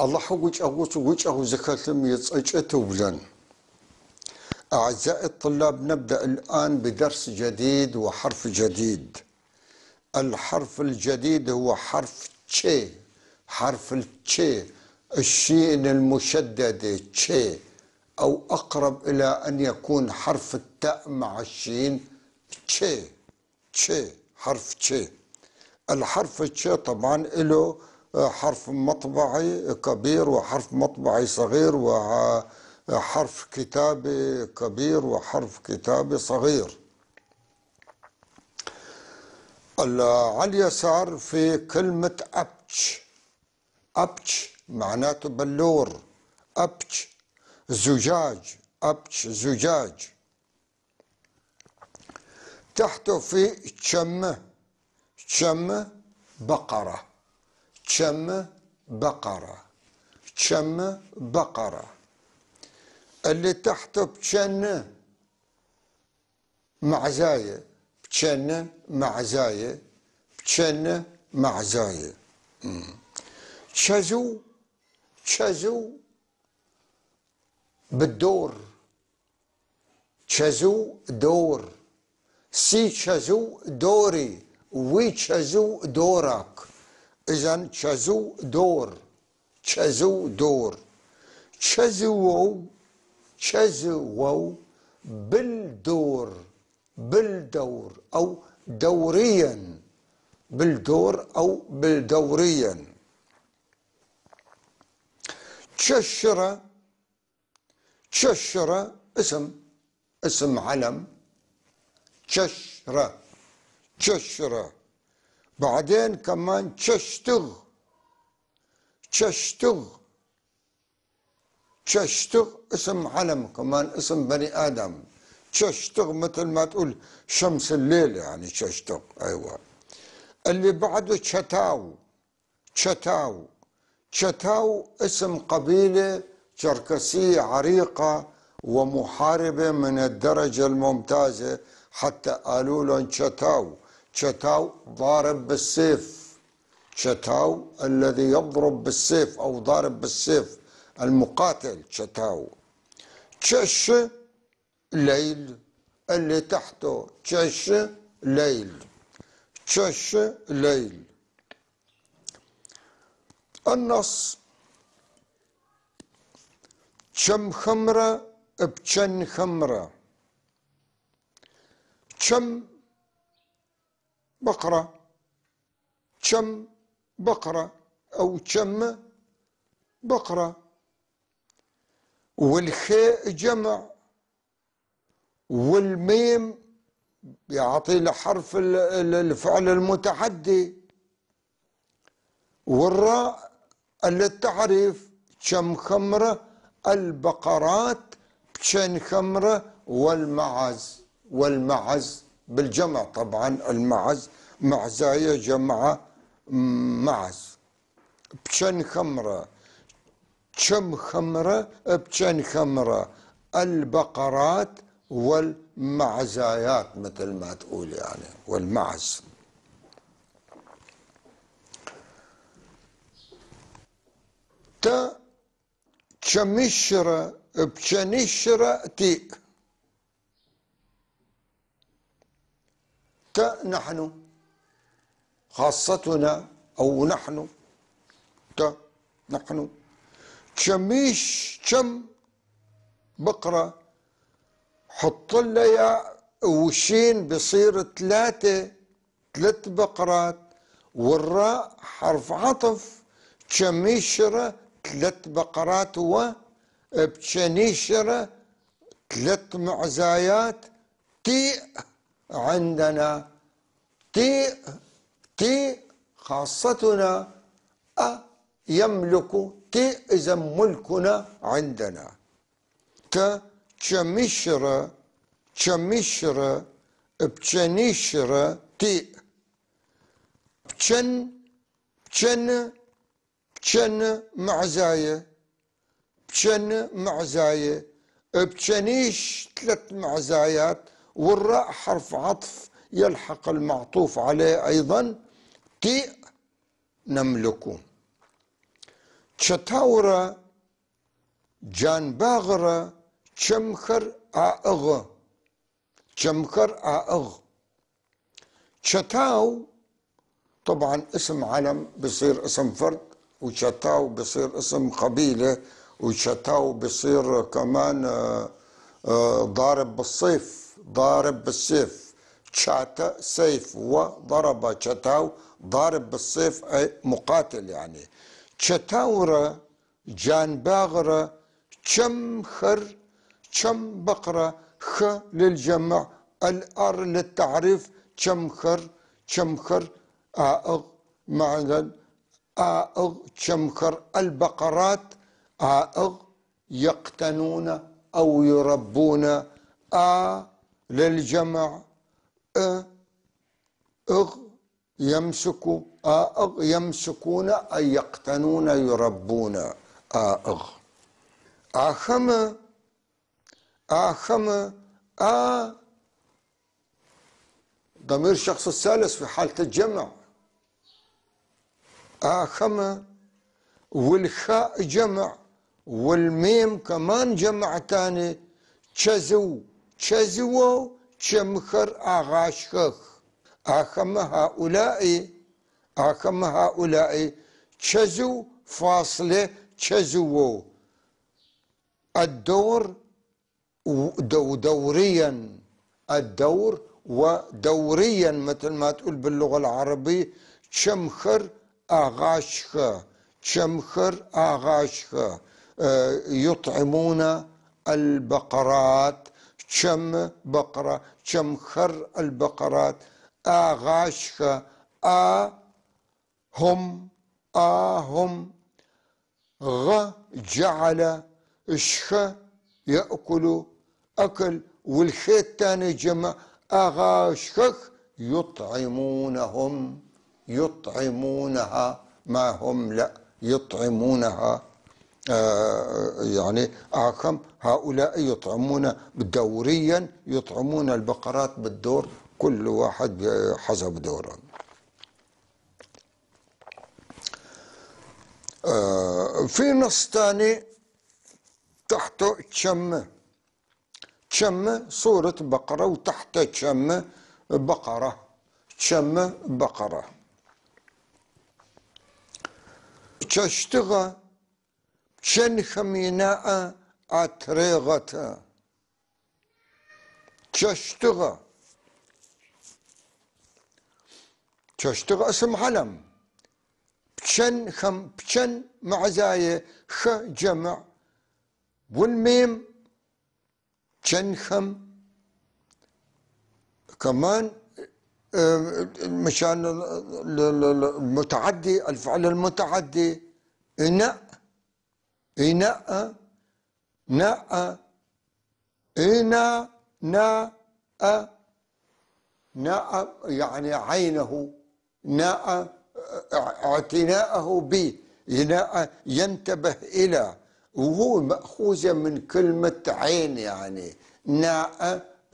Аллахьу гукӏэгъущӏ гукӏэгъу зыхэлъым ыцӏэкӏэ тыублэн. أعزائي الطلاب، نبدأ الآن بدرس جديد وحرف جديد. الحرف الجديد هو حرف تشي، حرف التشي، الشين المشددة تشي، أو أقرب إلى أن يكون حرف التاء مع الشين تشي، تشي، حرف تشي. الحرف تشي طبعا له حرف مطبعي كبير وحرف مطبعي صغير وحرف كتابي كبير وحرف كتابي صغير. على اليسار في كلمة أبتش، أبتش معناته بلور، أبتش زجاج، أبتش زجاج. تحته في تشم، تشم بقرة، تشم بقرة، تشم بقرة. اللي تحته بتشن معزاية، بتشن معزاية، بتشن معزاية. تشزو، تشزو بالدور، تشزو دور، سي تشزو دوري، وي تشزو دورك. إذن تشزو دور، تشزو دور. تشزو، تشزو بالدور، بالدور أو دوريا، بالدور أو بالدوريا. تششرة، تششرة اسم، اسم علم، تششرة، تششرة. بعدين كمان تششتغ، تششتغ، تششتغ اسم علم كمان، اسم بني آدم. تششتغ مثل ما تقول شمس الليل يعني، تششتغ. أيوة. اللي بعده تشتاو، تشتاو، تشتاو اسم قبيلة شركسية عريقة ومحاربة من الدرجة الممتازة، حتى قالوا لهم تشتاو. تشتاو ضارب بالسيف، تشتاو الذي يضرب بالسيف أو ضارب بالسيف، المقاتل تشتاو. تشش ليل، اللي تحته تشش ليل، تشش ليل. النص تشم خمرة بتشن خمرة، تشم بقرة، تشم بقرة أو تشم بقرة. والخاء جمع، والميم يعطي لحرف الفعل المتعدي، والراء للتعريف. تشم خمرة البقرات بتشن خمرة والمعز، والمعز بالجمع طبعا، المعز معزاية جمع معز. بتشن خمرة، تشم خمرة، بتشن خمرة، البقرات والمعزايات مثل ما تقول يعني، والمعز. تا تشمشرة بتشنشرة تي، تا نحن خاصتنا أو نحن، تا نحن. تشميش تشم بقرة، حط لها يا وشين بصير ثلاثة، ثلاث بقرات، والراء حرف عطف. تشميشرة ثلاث بقرات، و بتشنيشرة ثلاث معزايات. تي عندنا، تي، تي خاصتنا، أ يملك، تي إذا ملكنا عندنا. ت تشمشرة، تشمشرة، بتشنيشرة تي. بتشن، بتشن، بتشن معزاية، بتشن معزاية، بتشنيش ثلاث معزايات، والراء حرف عطف يلحق المعطوف عليه أيضا. تي نملكه. تشتاورة جان باغرة تشمخر آغ، تشمخر آغ. تشتاو طبعا اسم علم بصير اسم فرد، وشتاو بصير اسم قبيلة، وشتاو بصير كمان ضارب بالصيف، ضارب بالسيف. تشاتا سيف وضرب تشتاو ضارب بالسيف أي مقاتل يعني. تشتاورة جان باغرة تشمخر تشم بقرة خ للجمع الأر للتعريف تشمخر تشمخر آغ معنى آغ تشمخر البقرات آغ يقتنون أو يربون آ للجمع أ اغ يمسك آغ يمسكون أي يقتنون يربون آغ. آخم آخم آ ضمير الشخص الثالث في حالة الجمع آخم، والخاء جمع والميم كمان جمع تاني. تشزو تشزو تشمخر آغاشخخ. آخم هؤلاء آخم هؤلاء تشزو فاصلة تشزو الدور دوريا، الدور ودوريا مثل ما تقول باللغة العربية. تشمخر آغاشخ تشمخر آغاشخ يطعمون البقرات. تشم بقرة تشمخر البقرات آغاشخ آ هم آ هم غ جعل شخ يأكل أكل، والخيط الثاني جمع أغاشخ يطعمونهم يطعمونها ما هم لا يطعمونها يعني آخم هؤلاء يطعمون دوريا، يطعمون البقرات بالدور، كل واحد حسب دوره. في نص ثاني تحته تشم تشم صورة بقرة وتحته تشم بقرة تشم بقرة. تشتغى تشنخميناء أتريغة تشتغى تشتغى اسم علم. بشن خم بشن معزاية خ جمع والميم تشنخم كمان مشان المتعدي الفعل المتعدي إناء إناء ناء إنا ناء ناء يعني عينه ناء اعتناءه به ناء ينتبه إلى، وهو مأخوذة من كلمة عين يعني ناء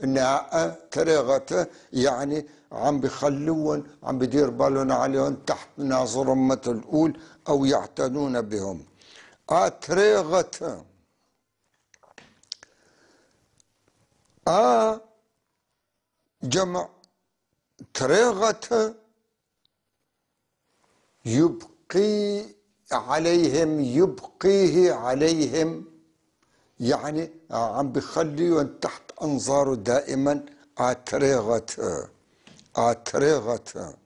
ناء ترغته يعني عم بخلون عم بدير بالهم عليهم تحت ناظرهم مثل قول أو يعتنون بهم. أترغت آ جمع ترغت يبقي عليهم يبقيه عليهم يعني عم بخليهم تحت أنظاره دائما. أترغت أترغت.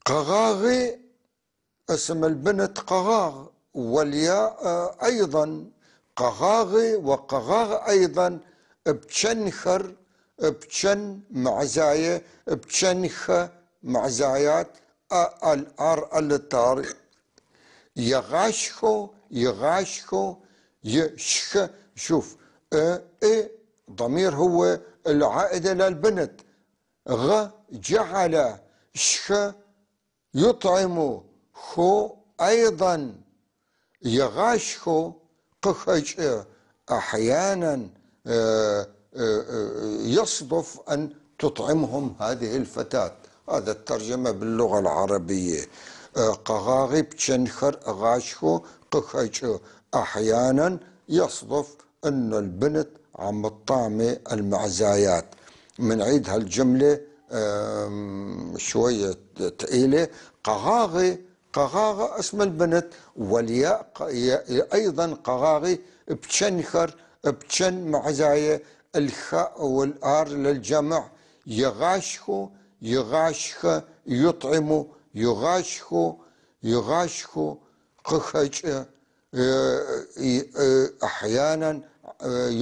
قغاغي اسم البنت قغاغ والياء أيضا قغاغي وقغاغ أيضا بتشنخر بتشن معزاية بتشنخ معزايات الار التار يغاشخو يغاشخو يشخ. شوف ا ضمير هو العائدة للبنت، غ جعل شخ يطعم خو أيضا يغاشخو قخج. أحيانا يصدف أن تطعمهم هذه الفتاة. هذا الترجمة باللغة العربية. قغاغي بتشنخر غاشخو قخج. أحيانا يصدف أن البنت عم تطعمي المعزايات. منعيد هالجملة شوية تقيلة. قغاغي، قغاغة اسم البنت، والياء أيضا قغاغي بتشنخر بتشن معزاية، الخاء والآر للجمع، يغاشخو يغاشخ يطعم يغاشخو يغاشخو قخج. أحيانا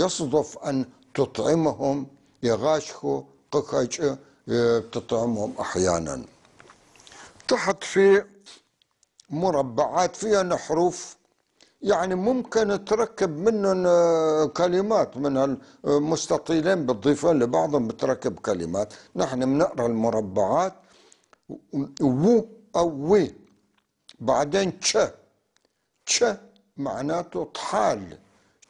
يصدف أن تطعمهم، يغاشخو قخج تطعمهم أحيانا. تحت في مربعات فيها حروف، يعني ممكن تركب منهم كلمات، من المستطيلين بتضيفهم لبعضهم بتركب كلمات. نحن بنقرا المربعات و أو وي، بعدين تش، تش معناته طحال،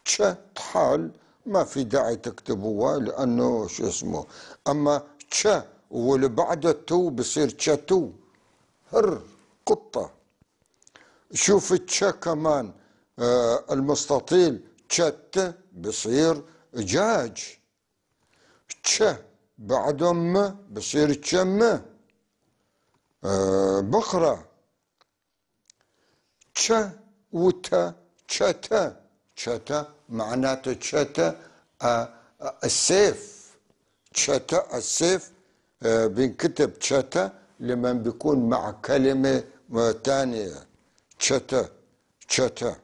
تش طحال ما في داعي تكتبوها لأنه شو اسمه. أما تش واللي بعده تو بصير تشتو، هر قطة. شوف تش كمان المستطيل تشت بصير دجاج، تش بعده م بصير تشم بقرة. تش وت تشتا، تشتا معناته تشتا السيف، تشتا السيف بينكتب تشتا لمن بيكون مع كلمة تانية، تشتا تشتا.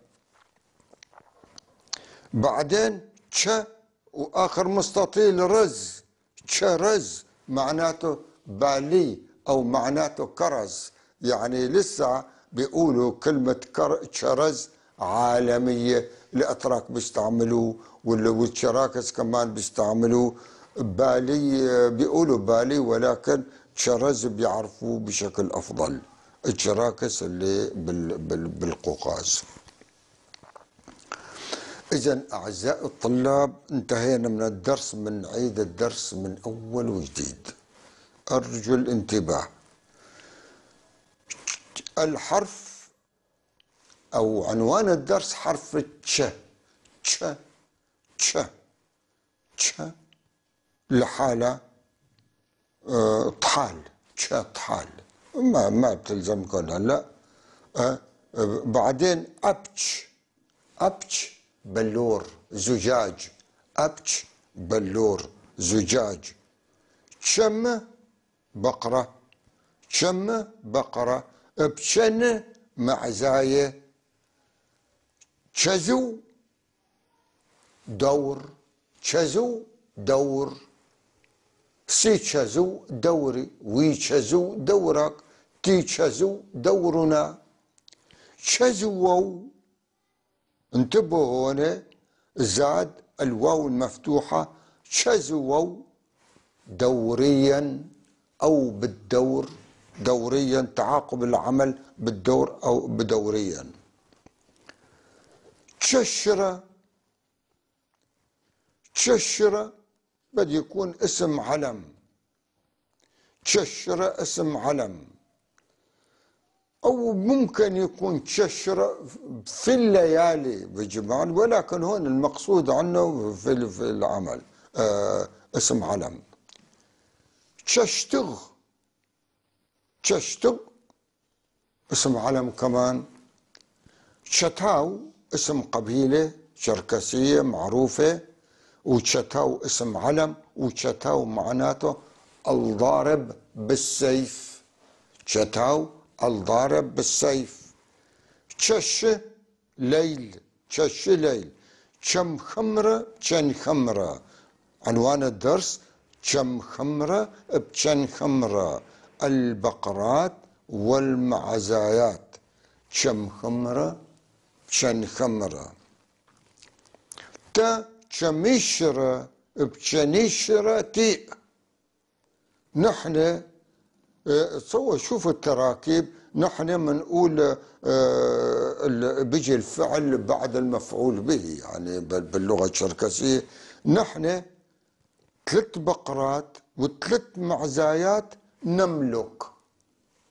بعدين تش وآخر مستطيل رز، تشرز معناته بالي أو معناته كرز، يعني لسه بيقولوا كلمة تشرز عالمية، الأتراك بيستعملوه والشراكس كمان بيستعملوه، بالي بيقولوا بالي، ولكن تشرز بيعرفوه بشكل أفضل، الشراكس اللي بالقوقاز. إذن أعزائي الطلاب انتهينا من الدرس، من عيد الدرس من أول وجديد. أرجو الانتباه. الحرف أو عنوان الدرس حرف تش، تش تش تش لحالة طحال، تش طحال ما بتلزمكم هلا. بعدين أبتش، أبتش بلور زجاج، أبتش بلور زجاج. تشم بقرة، تشم بقرة، بشن معزاية، تشزو دور، تشزو دور، سي تشزو دوري، وي تشزو دورك، تي تشزو دورنا. تشزو، انتبهوا هنا زاد الواو المفتوحة، تشزو دوريا أو بالدور، دوريا تعاقب العمل بالدور أو بدوريا. تششرة، تششرة بده يكون اسم علم، تششرة اسم علم، أو ممكن يكون تششرة في الليالي بجمال، ولكن هون المقصود عنه في العمل اسم علم. تششتغ، تششتغ اسم علم كمان. تشتاو اسم قبيلة شركسية معروفة، وتشتاو اسم علم، وتشتاو معناته الضارب بالسيف، تشتاو الضارب بالسيف. تشش ليل، تشش ليل. تشم خمرة، تشن خمرة. عنوان الدرس تشم خمرة بتشن خمرة، البقرات والمعزايات. تشم خمرة بتشن خمرة. تا تشميشرة بتشنيشرة تي. نحن سوى شوف التراكيب، نحن بنقول بيجي الفعل بعد المفعول به، يعني باللغة الشركسية. نحن 3 بقرات وثلاث معزايات نملك،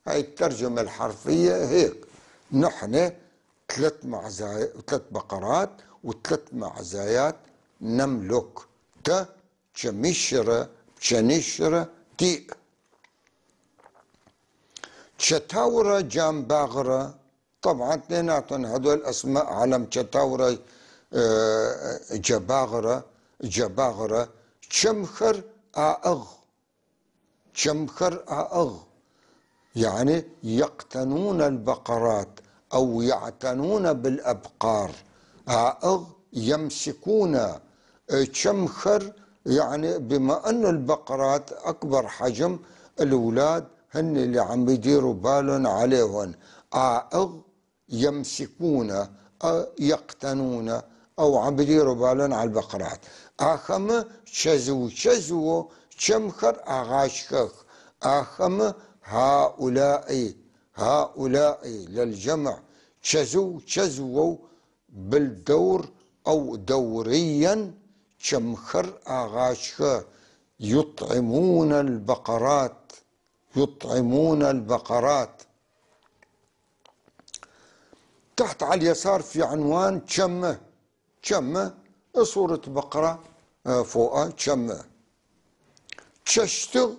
هاي الترجمة الحرفية هيك. نحن 3 معزايات، 3 بقرات وثلاث معزايات نملك. ت تشمشرة تشنشرة تي. تشتاورة جام باغرة، طبعا اثنيناتهم هدول أسماء علم. تشتاورة جباغرة جباغرة. تشمخر آغ، تشمخر آغ، يعني يقتنون البقرات أو يعتنون بالأبقار. آغ يمسكون. تشمخر يعني بما أن البقرات أكبر حجم، الأولاد هن اللي عم بيديروا بالهم عليهم. آغ يمسكون، يقتنون أو عم بيديروا بالهم على البقرات. آخم شزو شزو شمخر أغاشخخ. آخم هؤلاء، هؤلاء للجمع. شزو شزو بالدور أو دوريا. شمخر أغاشخ يطعمون البقرات، يطعمون البقرات. تحت على اليسار في عنوان شمه، شمه صورة بقرة فوقها شمه. تشتغ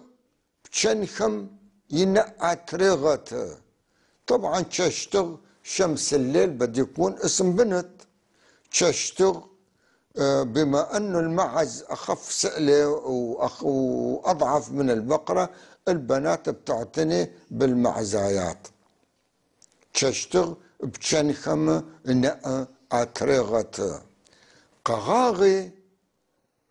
تشنخم ينقع تريغت. طبعا تشتغ شمس الليل بده يكون اسم بنت. تشتغ بما أنه المعز أخف سئلة وأضعف من البقرة، البنات بتعتني بالمعزايات. تشتغ بتشنخم نقع تريغت. قغاغي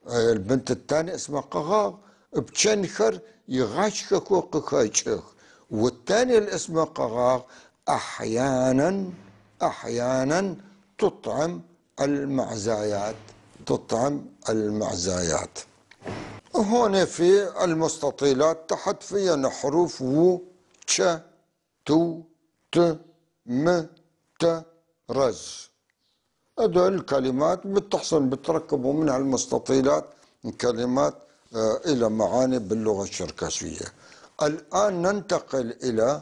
البنت الثانية اسمها قغاغ، بتشنخر يغشكك وقخاجخ. والثانية اللي اسمها قغاغ أحيانا، أحيانا تطعم المعزايات، تطعم المعزايات. هون في المستطيلات تحت فيها حروف و تش تو ت م ت رز. هدول الكلمات بتحصل بتركبوا منها المستطيلات كلمات إلى معاني باللغة الشركسية. الآن ننتقل إلى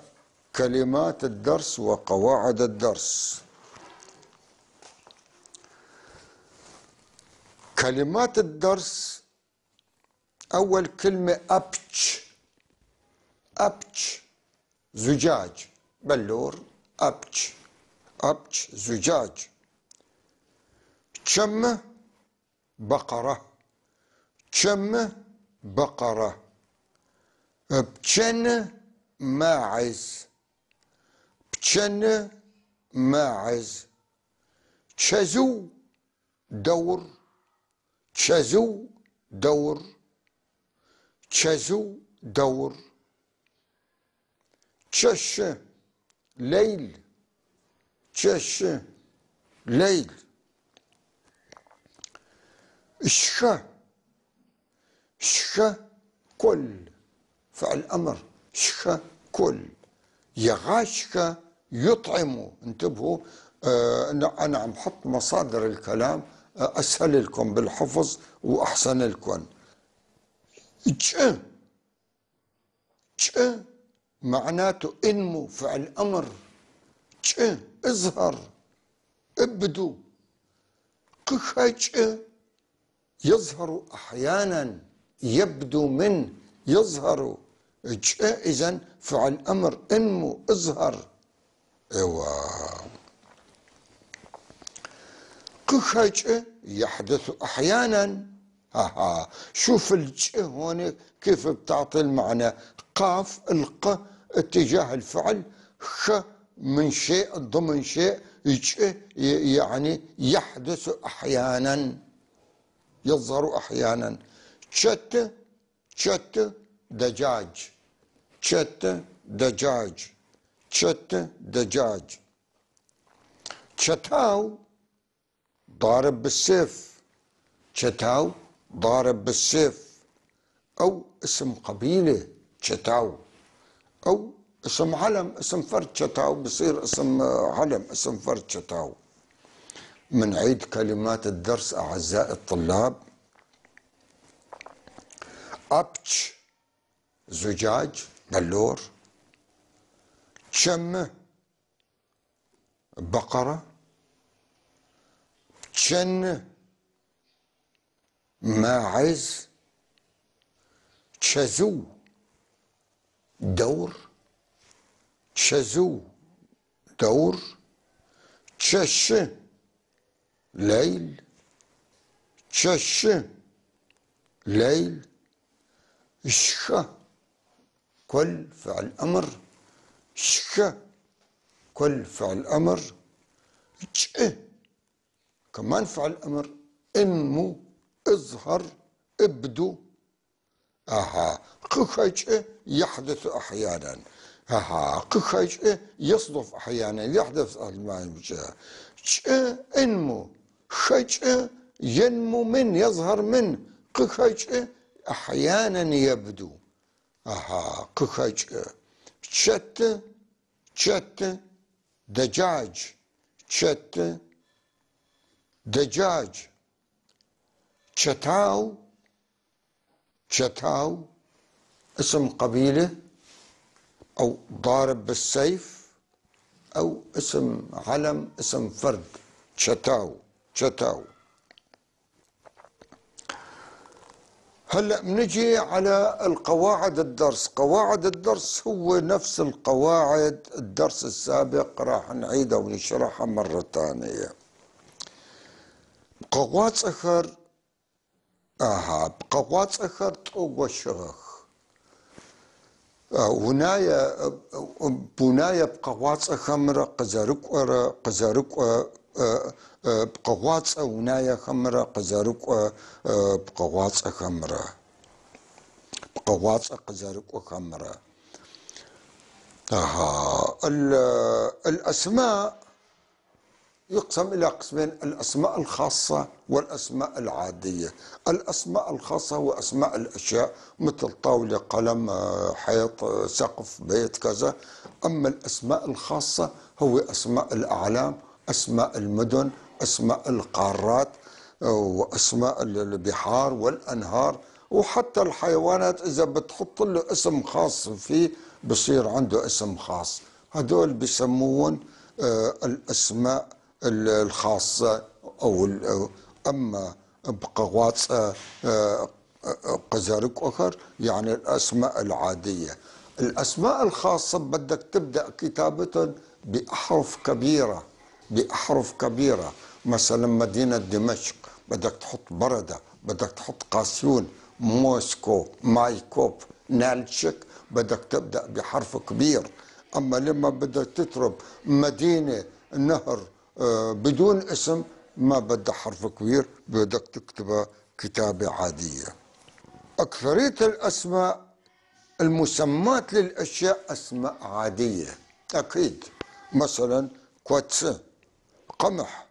كلمات الدرس وقواعد الدرس. كلمات الدرس، أول كلمة أبتش، أبتش زجاج بلور، أبتش، أبتش زجاج. تشم بقرة، تشم بقرة. بتشن ماعز، بتشن ماعز. تشزو دور، تشزو دور، تشزو دور. تشش ليل، تشش ليل. ش، ش كل، فعل أمر، ش كل. يغاشك يطعم. انتبهوا، أنا عم حط مصادر الكلام، أسهل لكم بالحفظ وأحسن لكم. ج، ج معناته انمو، فعل أمر. ج اظهر، ابدو. قخج يظهر أحيانا، يبدو من، يظهر. ج إذن فعل أمر، انمو، اظهر. ايوه. قخج يحدث أحيانا. ها ها، شوف الج هون كيف بتعطي المعنى. قاف الق اتجاه الفعل، خ من شيء ضمن شيء، ج يعني يحدث أحيانا، يظهر أحيانا. تشت، تشت دجاج، تشت دجاج، تشت دجاج. تشتاو ضارب بالسيف، تشتاو ضارب بالسيف، أو اسم قبيلة تشتاو، أو اسم علم، اسم فرد تشتاو بصير اسم علم، اسم فرد تشتاو. من عيد كلمات الدرس أعزائي الطلاب: أبتش زجاج بلور، تشم بقرة، تشن ماعز، تشزو دور، تشزو دور، تشش ليل، تشش ليل، شخ كل فعل أمر، شخ كل فعل أمر، تش كمان فعل أمر، انمو، اظهر، ابدو. اها قخج يحدث احيانا، اها قخج يصدف احيانا، يحدث ش انمو، خج ينمو من، يظهر من، قخج احيانا يبدو. اها قخج. تشت تشت دجاج، تشت دجاج، تشتاو تشتاو اسم قبيلة أو ضارب بالسيف أو اسم علم، اسم فرد. تشتاو تشتاو. هلأ بنجي على القواعد الدرس. قواعد الدرس هو نفس القواعد الدرس السابق، راح نعيدها ونشرحها مرة ثانية. قواعد اها قواعد طوغوشغخ ونايا بنايا بقواعد خمرة قزاركورة قزاركو بقواعد ونايا خمرة قزاركو بقواعد خمرة بقواعد قزاركو خمرة. اها الأسماء يقسم إلى قسمين: الأسماء الخاصة والأسماء العادية. الأسماء الخاصة هو أسماء الأشياء مثل طاولة، قلم، حيط، سقف، بيت، كذا. أما الأسماء الخاصة هو أسماء الأعلام، أسماء المدن، أسماء القارات، وأسماء البحار والأنهار، وحتى الحيوانات إذا بتحط له اسم خاص فيه بصير عنده اسم خاص. هدول بيسمون الأسماء الخاصة. أو أما بقواط قزارك أخر يعني الأسماء العادية. الأسماء الخاصة بدك تبدأ كتابتهم بأحرف كبيرة، بأحرف كبيرة. مثلا مدينة دمشق بدك تحط بردة، بدك تحط قاسيون، موسكو، مايكوب، نالشك، بدك تبدأ بحرف كبير. أما لما بدك تترب مدينة، نهر، بدون اسم، ما بدها حرف كبير، بدك تكتبها كتابة عادية. أكثرية الأسماء المسمات للأشياء أسماء عادية أكيد. مثلا كوتس، قمح،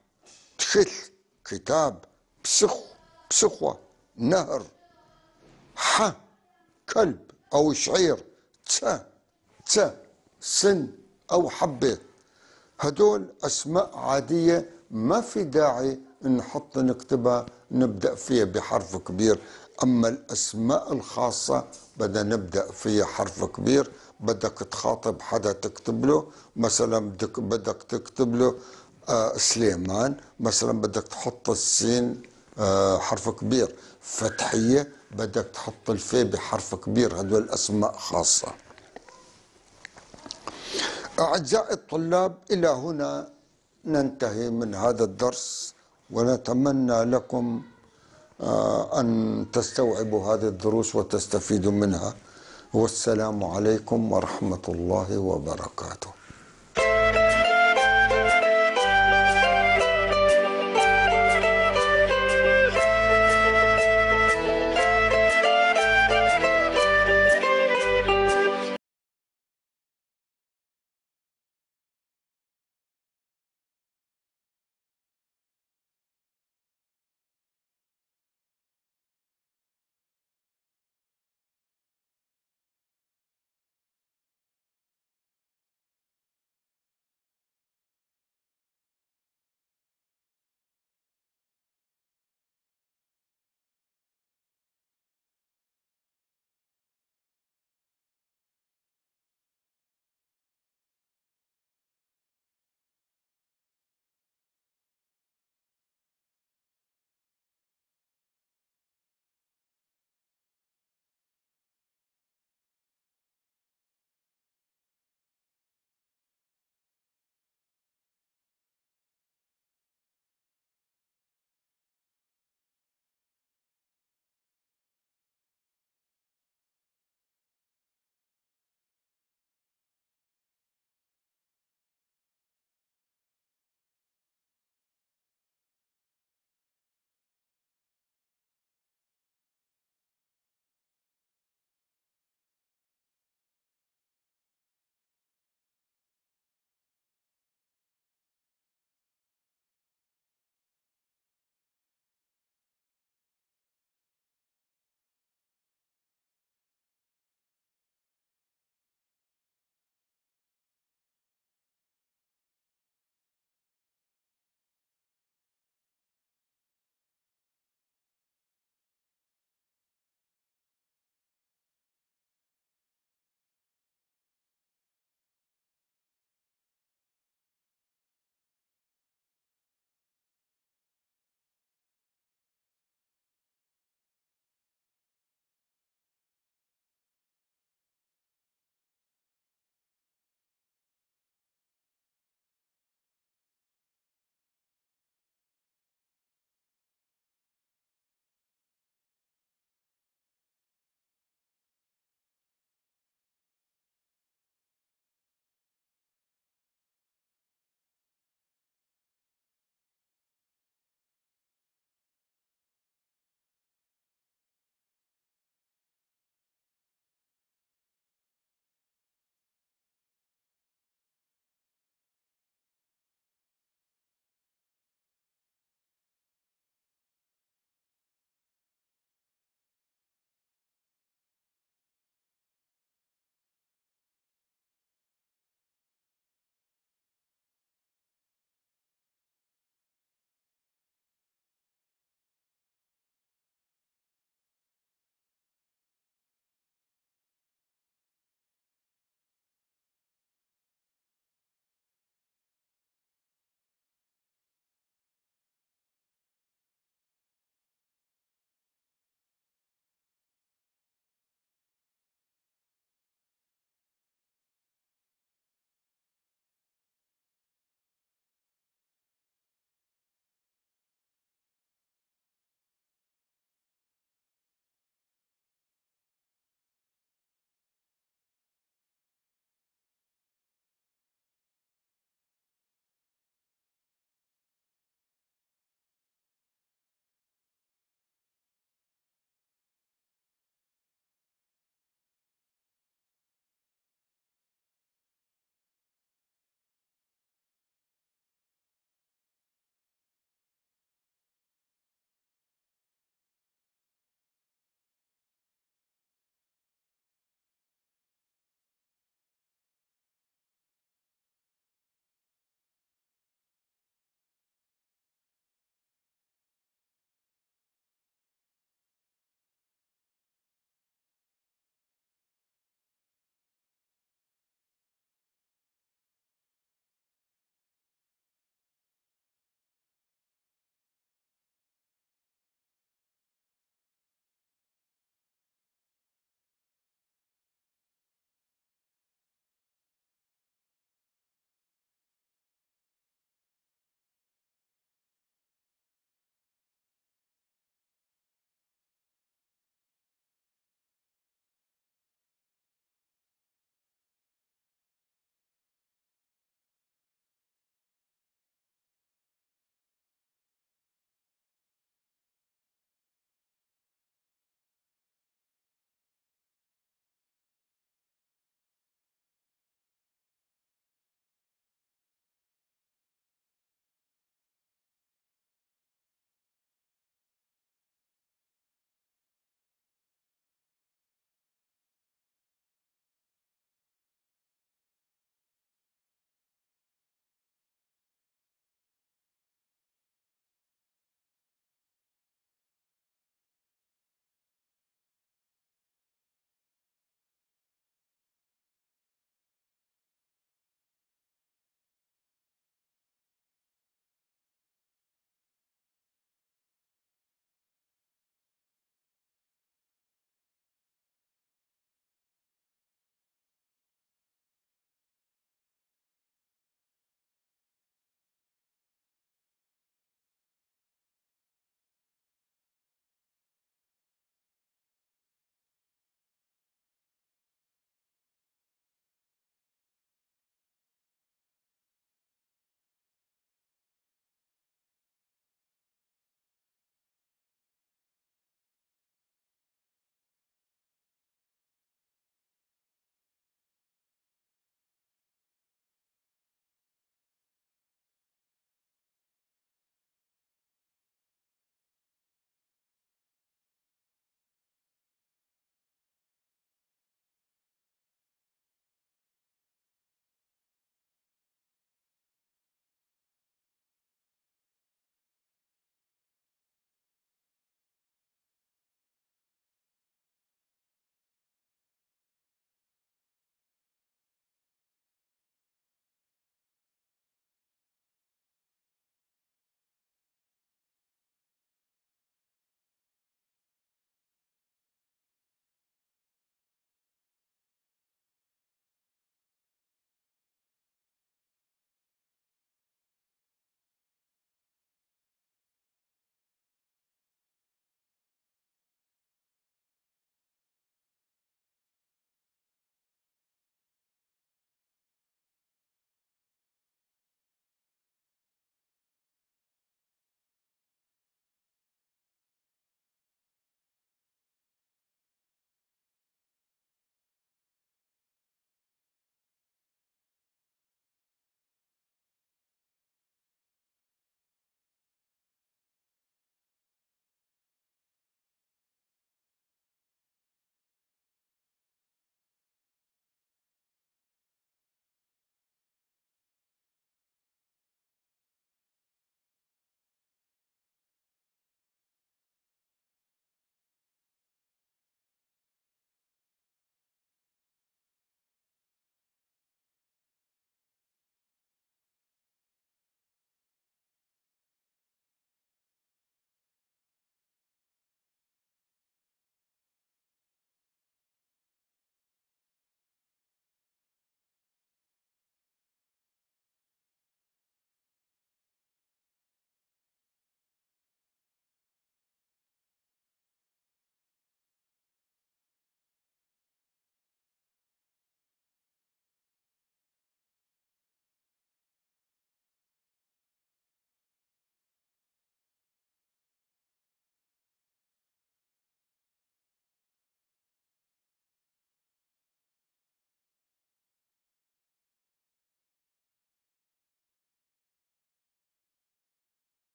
تخل، كتاب، بسخ، بسخوة، نهر، ح، كلب أو شعير، ت، ت، سن أو حبة. هدول أسماء عادية ما في داعي نحط نكتبها نبدأ فيها بحرف كبير. أما الأسماء الخاصة بدنا نبدأ فيها حرف كبير. بدك تخاطب حدا تكتب له، مثلا بدك تكتب له سليمان، مثلا بدك تحط السين حرف كبير، فتحية بدك تحط الفي بحرف كبير. هدول أسماء خاصة. أعزائي الطلاب، إلى هنا ننتهي من هذا الدرس، ونتمنى لكم أن تستوعبوا هذه الدروس وتستفيدوا منها. والسلام عليكم ورحمة الله وبركاته.